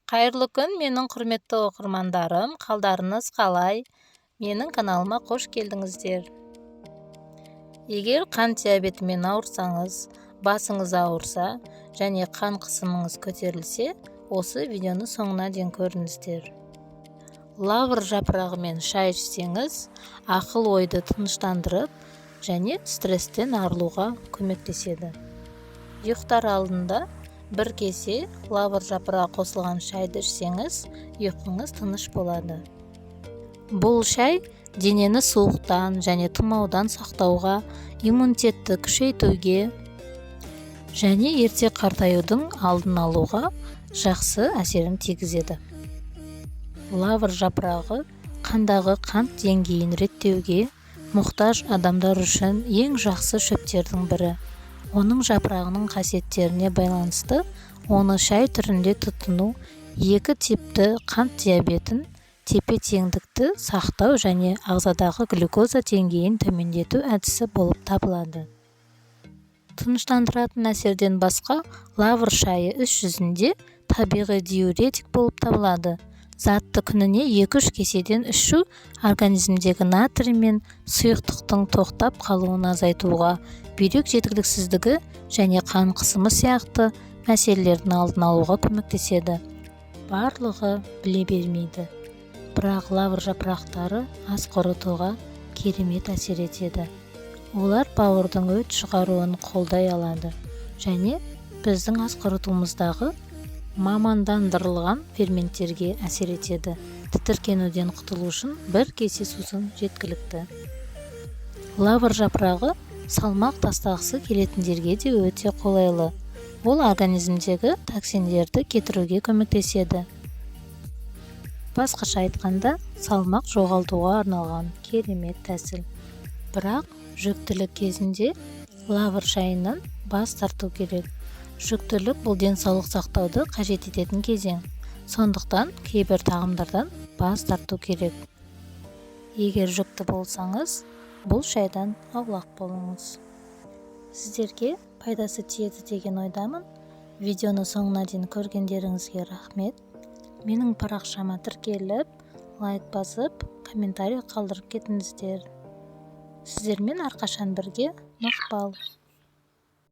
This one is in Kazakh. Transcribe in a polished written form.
Қайырлы күн, менің құрметті оқырмандарым! Қалдарыңыз қалай? Менің каналыма қош келдіңіздер. Егер қант диабетімен ауырсаңыз, басыңыз ауырса және қан қысымыңыз көтерілсе, осы видеоны соңына дейін көріңіздер. Лавр жапырағымен шай ішсеңіз, ақыл ойды тыныштандырып және стресстен арылуға көмектеседі. Ұйықтар алдында бір кесе лавр жапырағы қосылған шайды ішсеңіз, ұйқыңыз тыныш болады. Бұл шай денені суықтан және тұмаудан сақтауға, иммунитетті күшейтуге және ерте қартаюдың алдын алуға жақсы әсерін тигізеді. Лавр жапырағы қандағы қант деңгейін реттеуге мұқтаж адамдар үшін ең жақсы шөптердің бірі. Оның жапырағының қасиеттеріне байланысты оны шай түрінде тұтыну екі типті қант диабетін тепе-теңдікті сақтау және ағзадағы глюкоза деңгейін төмендету әдісі болып табылады. Тыныштандыратын әсерден басқа, лавр шайы іс жүзінде табиғи диуретик болып табылады. Затты күніне 2-3 кеседен ішу организмдегі натрий мен сұйықтықтың тоқтап қалуын азайтуға, бүйрек жеткіліксіздігі және қан қысымы сияқты мәселелердің алдын алуға көмектеседі. Барлығы біле бермейді, бірақ лавр жапырақтары ас қорытуға керемет әсер етеді. Олар бауырдың өт шығаруын қолдай алады және біздің ас қорытуымыздағы мамандандырылған ферменттерге әсер етеді. Тітіркенуден құтылу үшін бір кесе сусын жеткілікті. Лавр жапырағы салмақ тастағысы келетіндерге де өте қолайлы. Ол организмдегі токсиндерді кетіруге көмектеседі. Басқаша айтқанда, салмақ жоғалтуға арналған керемет тәсіл. Бірақ жүктілік кезінде лавр шайынан бас тарту керек. Жүктілік бұл денсаулық сақтауды қажет ететін кезең. Сондықтан кейбір тағамдардан бас тарту керек. Егер жүкті болсаңыз, бұл шайдан аулақ болыңыз. Сіздерге пайдасы тиеді деген ойдамын. Видеоны соңына дейін көргендеріңізге рахмет. Менің парақшама тіркеліп, лайк басып, комментарий қалдырып кетіңіздер. Сіздермен әрқашан бірге Мақпал.